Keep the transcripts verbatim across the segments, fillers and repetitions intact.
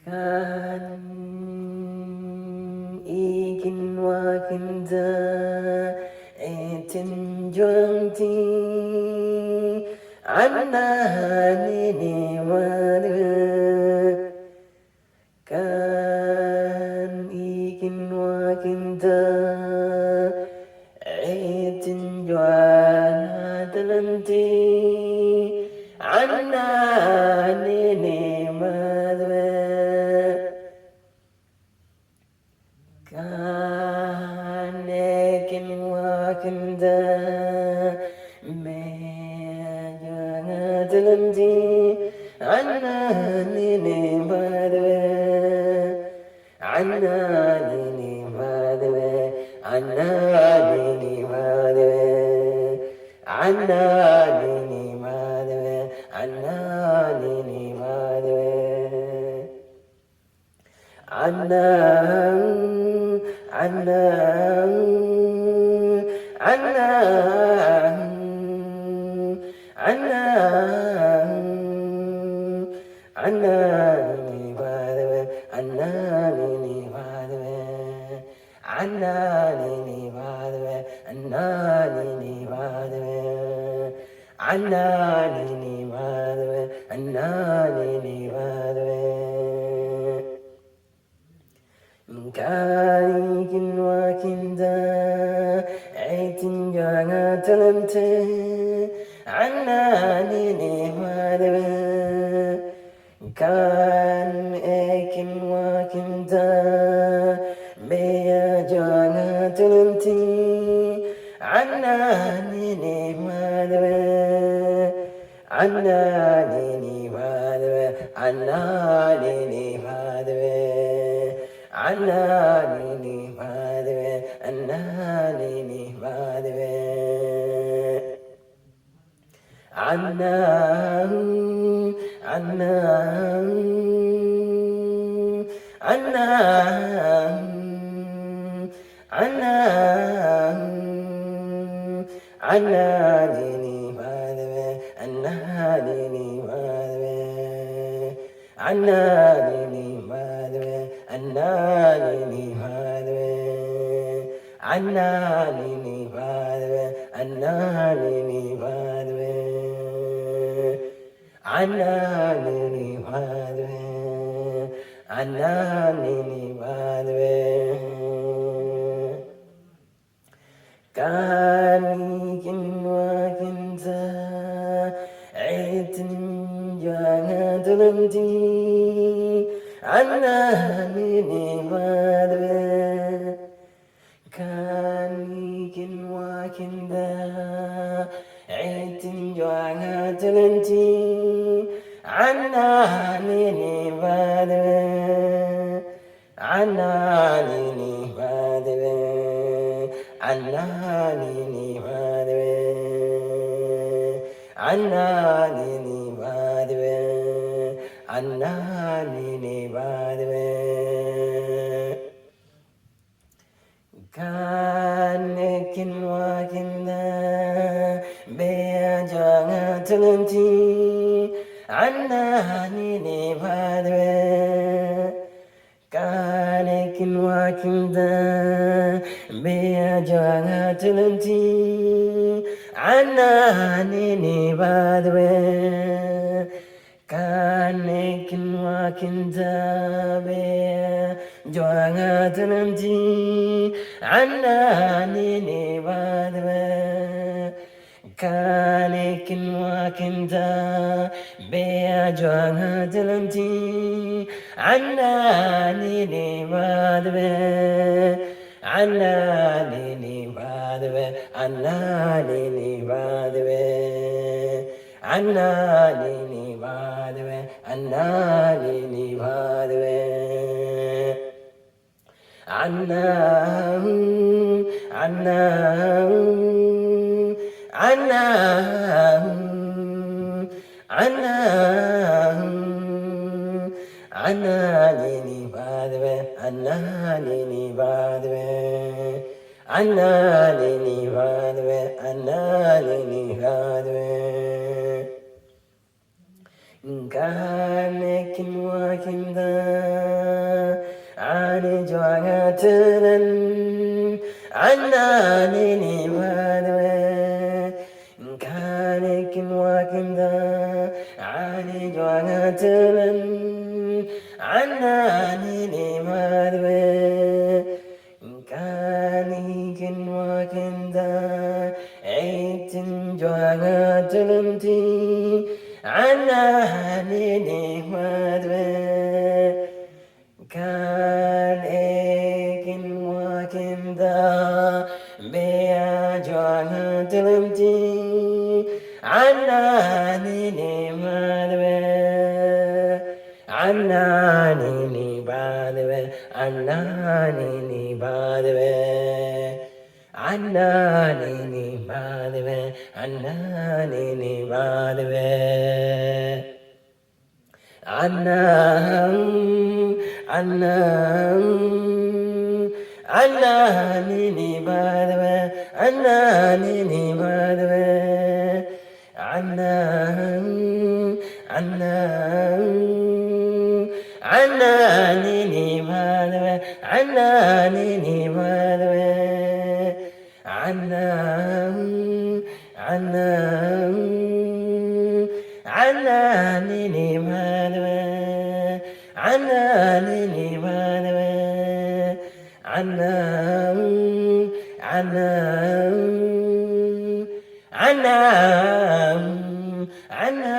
Kanooj in wakinta ejin juon ti annaanini ṃadwe. Kanooj in wakinta ejin juon atlanti annaanini ṃadwe. Kanooj in wakinta mejān atlanti annaanini ṃadwe. Annaanini ṃadwe, annaanini ṃadwe. Annaanini ṃadwe, annaanini ṃadwe. Annaanini, annaanini, annaanini, annaanini ṃadwe, annaanini ṃadwe. Annaanini ṃadwe, annaanini ṃadwe. Annaanini ṃadwe, annaanini ṃadwe. Kanooj in wakinta ejin juon atlanti annaanini ṃadwe. Kanooj in wakinta mejān atlanti annaanini ṃadwe. Annaanini ṃadwe, annaanini ṃadwe. Annaanini ṃadwe, annaanini ṃadwe. Annaanini, annaanini, annaanini, annaanini, annaanini ṃadwe, annaanini ṃadwe. Annaanini ṃadwe, annaanini ṃadwe. Annaanini ṃadwe, annaanini ṃadwe. Annaanini ṃadwe, annaanini ṃadwe. Kanooj in wakinta ejin juon atlanti annaanini ṃadwe. Kanooj in wakinta ejin juon atlanti annaanini ṃadwe. Annaanini ṃadwe, annaanini ṃadwe. Annaanini ṃadwe, annaanini ṃadwe. Kanooj in wakinta mejān atlanti annaanini ṃadwe. Kanooj in wakinta mejān atlanti annaanini ṃadwe. Kanooj in wakinta mejān atlanti annaanini ṃadwe. Kanooj in wakinta mejān atlanti annaanini ṃadwe. Annaanini ṃadwe, annaanini ṃadwe. Annaanini ṃadwe, annaanini ṃadwe. Annaanini, annaanini, annaanini, annaanini, annaanini ṃadwe, annaanini ṃadwe. Annaanini ṃadwe, annaanini ṃadwe. Kōn e kōn wa kōn ta, Anij wa ña tōlen, annaanini ṃadwe. Kōn e kōn wa kōn ta, Anij wa ña tōlen, annaanini ṃadwe. Kōn e kōn wa kōn ta, ejjab wa ña tōlen ti, annaanini ṃadwe. Kōn e kōn wa kōn ta, mejjab wa ña tōlen ti, annaanini ṃadwe. Annaanini ṃadwe, annaanini ṃadwe. Annaanini ṃadwe, annaanini ṃadwe. Anna, anna, annaanini ṃadwe, annaanini ṃadwe. Anna, anna, annaanini ṃadwe, annaanini ṃadwe. Anna, anna, annaanini ṃadwe, annaanini ṃadwe. Anna, anna, anna, anna.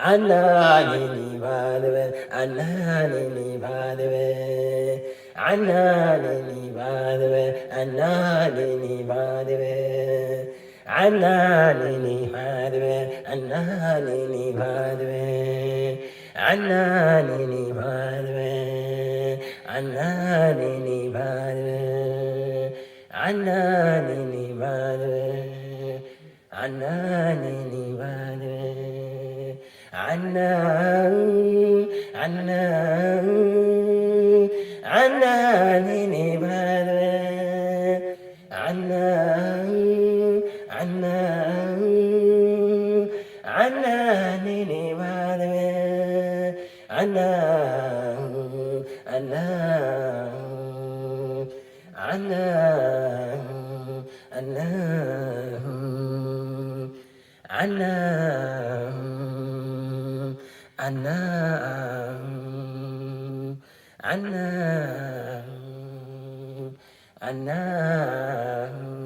Annaanini ṃadwe, annaanini ṃadwe. Annaanini ṃadwe, annaanini ṃadwe. Annaanini ṃadwe, annaanini ṃadwe. Annaanini ṃadwe, annaanini ṃadwe. Annaanini ṃadwe. Annaanini ṃadwe. Anna, anna, annaanini ṃadwe. Anna, anna, annaanini ṃadwe. Anna, anna, anna, anna, anna, anna, anna, anna.